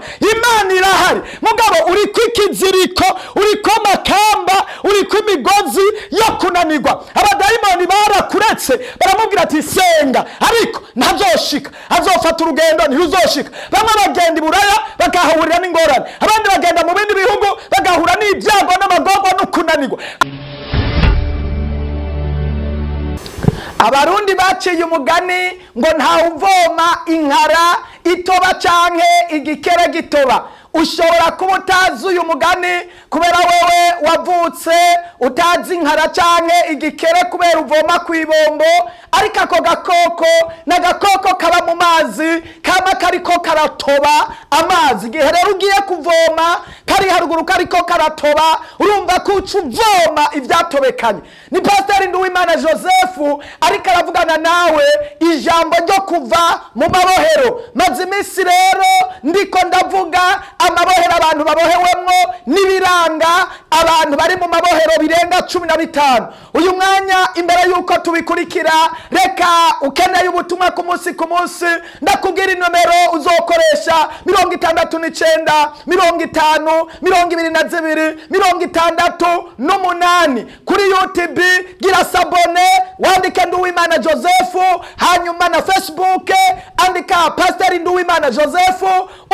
Imana irahari, mugabo uriko ikiziriko, uriko amakamba, uriko imigozi yo kunanirwa. Abadayimoni barakuretse, baramubwira ati: "Senga, ariko ntazoshika, azofata urugendo ntiruzoshika." Bamwe bagenda i Buraya bakahahurira n'ingorane, abandi bagenda mu bindi bihugu bagahura n'ibyago n'amagorwa no kunanirwa. Abarundi baciye umugani ngo ntawuvoma inkara itoba canke igikere gitoba. Ushobora kuba utazi uyu mugani kubera wewe wavutse utazi inkara canke igikere, kubera uvoma ku ibombo. Ariko ako gakoko ni agakoko kaba mu mazi, kaba kariko karatoba amazi. Igihe rero ugiye kuvoma kari haruguru kariko karatoba, urumva ko uca uvoma ivyatobekanye. Ni Pasiteri Nduwimana Joseph ariko aravugana nawe ijambo ryo kuva mu mabohero. Maze iminsi rero ndiko ndavuga amabohero abantu babohewemwo n'ibiranga abantu bari mu mabohero birenga 15. Uyu mwanya, imbere y'uko tubikurikira, reka ukeneye ubutumwa ku munsi ku munsi, ndakubwira inomero uzokoresha: 69 50 22 68. Kuri YouTube gira s'abonner, wandike Nduwimana Joseph, hanyuma na Facebook andika Pasiteri Nduwimana Joseph,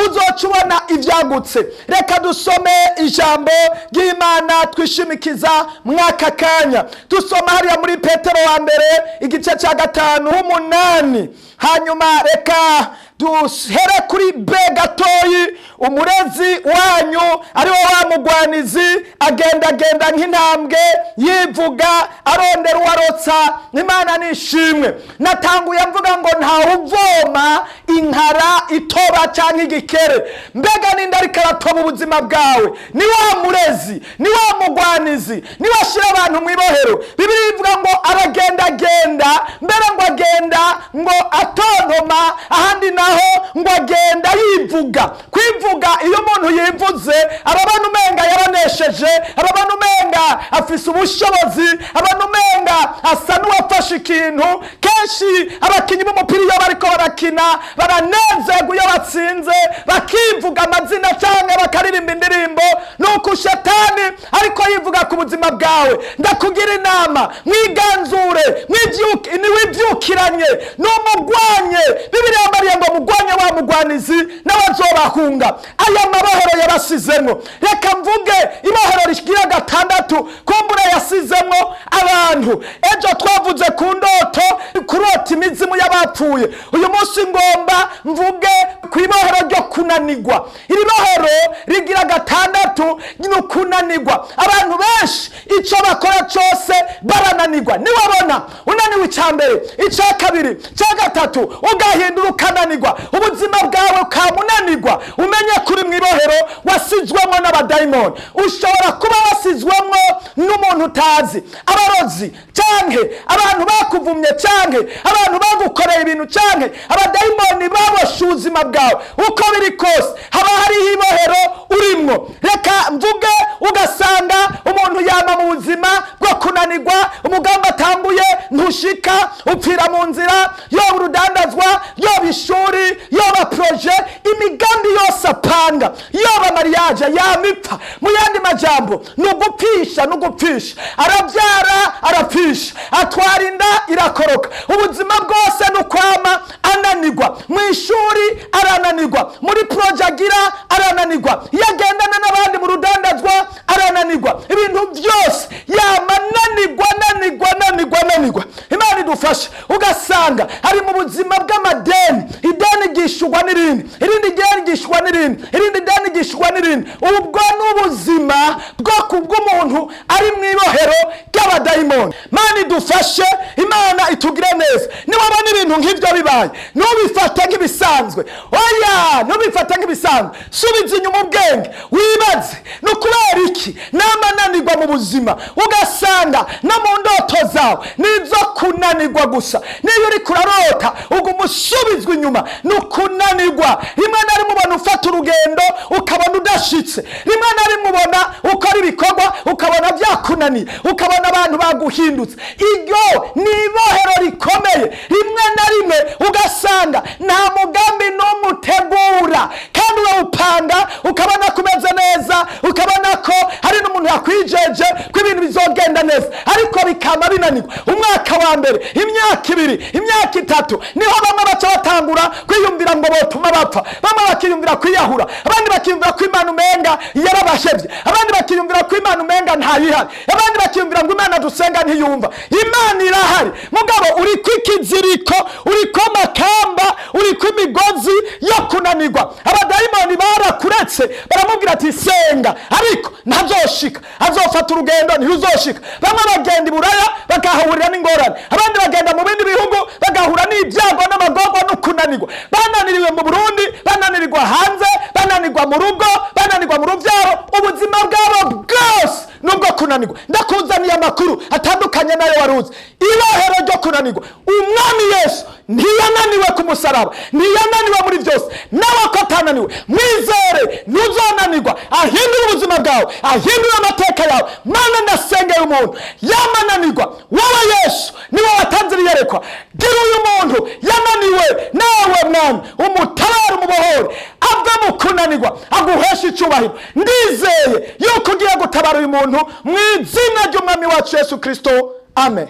uzoca ubona ivyagutse. Reka dusome ijambo ry'Imana twishimikiza mwaka kanya. Dusoma hariya muri Petero wa mbere, igice cya 5 8. Hanyuma reka duhere kuri b gatoyi. Umurezi wanyu ariwo wa mugwanizi agendagenda nk'intambwe yivuga, arondera uwarotsa. Imana nishimwe. Natanguye mvuga ngo ntawuvoma inkara itoba cyangwa igikere. Mbega ninde ariko aratoba ubuzima bwawe? Ni wa murezi, ni wa mugwanizi, ni washyira abantu mu ibohero. Bibiliya ivuga ngo aragendagenda, mbere ngo agenda ngo atontoma, ahandi naho ngo agenda yivuga. Kwivuga, iyo umuntu yivuze arabona umenga yaranesheje, arabona umenga afise ubushobozi, abona umenga asa n'uwafashe ikintu. Kenshi abakinyi b'umupira iyo bariko barakina baranezerwa iyo batsinze, bakivuga amazina cyangwa bakaririmba indirimbo. Nuko shetani ariko yivuga ku buzima bwawe. Ndakugira inama, mwiganzure, niwibyukiranye numugwanye. Bibiliya yambariye ngo mugwanye wa mugwanizi, nawe azobahunga. Aya mabohero yabasizemwo, reka mvuge ibohero rigira gatandatu kumbura yasizemwo abantu. Ejo twavuze ku ndoto, kurota imizimu y'abapfuye. Uyu munsi ngomba mvuge ku ibohero ryo kunanigwa. Iri bohero rigira gatandatu ni ukunanigwa. Abantu benshi icyo bakora cyose barananigwa. Niwabona unaniwe icya mbere, icya kabiri, icya gatatu, ugahindura ukananigwa, ubuzima bwawe ukamunanigwa, umenye kuri mu ibohero wasizwemo n'abadayimoni. Ushobora kuba wasizwemo n'umuntu utazi, abarozi canke abantu bakuvumye canke abantu bagukoreye ibintu canke abadayimoni baboshe ubuzima bwawe. Uko biri kose haba hariho ibohero urimwo. Reka mvuge, ugasanga umuntu yama mu buzima bwo kunanirwa, umugambi atanguye ntushika, upfira mu nzira, yoba urudandazwa, yoba ishuri, yoba projet, imigambi yose apanga, yoba mariage, yama ipfa. Mu yandi majambo ni ugupfisha, ni ugupfisha. Arabyara arapfisha, atwara inda irakoroka. Ubuzima bwose ni ukwama ananirwa. Mu ishuri arananirwa, muri projet agira arananirwa, iyo agendana n'abandi mu rudandazwa arananirwa, ibintu byose yama ananirwa, ananirwa, ananirwa, ananirwa. Imana idufashe. Ugasanga ari mu buzima bw'amadeni, ideni ryishurwa n'irindi, irindi deni ryishurwa n'irindi, irindi deni ryishurwa n'irindi. Ubwo ni ubuzima bwo kubw'umuntu ari mu ibohero ry'abadayimoni. Mana idufashe, Imana itugire neza. Niwabona ibintu nk'ibyo bibaye, ntubifate nk'ibisanzwe. Oya, ntubifate nk'ibisanzwe. Subiza inyuma ubwenge, wibaze ni ukubera iki namananirwa mu buzima. Ugasanga no mu ndoto zawe nizo kunanirwa gusa. Niyo uri kurarota uguma usubizwa inyuma, ni ukunanirwa. Rimwe na rimwe ubona ufata urugendo ukabona udashitse, rimwe na rimwe ubona ukora ibikorwa ukabona byakunaniye, ukabona abantu baguhindutse. Iryo ni ibohero rikomeye. Rimwe na rimwe ugasanga nta mugambi n'umwe utegura kandi Urawupanga, ukabona ko umeze neza, ukabona ko hari n'umuntu yakwijeje ko ibintu bizogenda neza, ariko bikama binanirwa. Umwaka wa mbere, imyaka 2, imyaka 3, niho bamwe baca batangura kwiyumvira ngo botuma bapfa, bamwe bakiyumvira kwiyahura, abandi bakiyumvira ko Imana umenga yarabahevye, abandi bakiyumvira ko Imana umenga ntayihari, abandi bakiyumvira ngo Imana dusenga ntiyumva. Imana irahari, mugabo uriko ikiziriko, uriko amakamba, uriko imigozi yo kunanirwa. Abadayimoni barakuretse, baramubwira ati senga ariko ntazoshika, azofata urugendo ntiruzoshika. Bamwe bagenda i Buraya bakahahurira n'ingorane, abandi bagenda mu bindi bihugu bagahura n'ibyago n'amagorwa no kunanirwa. Bananiriwe mu Burundi, bananirwa hanze, bananirwa mu rugo, bananirwa mu rubyaro, ubuzima bwabo bwose nubwo kunanirwa. Ndakuzaniye amakuru atandukanye nayo waruzi. Ibohero ryo kunanirwa, Umwami Yesu ntiyananiwe ku musaraba, ntiyananiwe muri byose, nawe ko atananiwe. Mwizere, ntuzonanirwa. Ahindure ubuzima bwawe, ahindure amateka yawe. Mana, ndasengera umuntu yamananirwa, wowe Yesu niwe watanze ibiyerekwa. Gira uyu muntu yananiwe, nawe Mwami umutabare, umubohore, ave mu kunanirwa, aguheshe icyubahiro. Ndizeye yuko ugiye gutabara uyu muntu mu izina ry'Umwami wacu Yesu Kristo, amen.